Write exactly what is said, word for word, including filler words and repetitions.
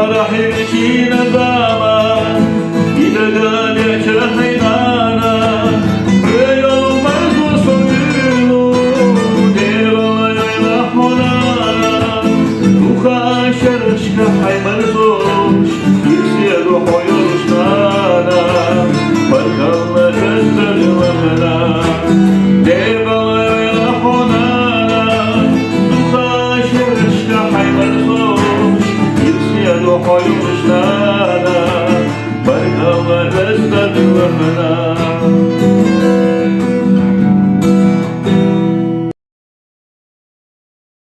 Рахьим чина зама, идагали чахайнана, веял марзу сумину, дерала яйла хонана, духа шершка хаймарзуш, ирседу хойрушнана, баркалла эсдали лахана, дерала яйла хонана, духа шершка хаймарзуш, ирседу хойрушнана, баркалла эсдали лахана.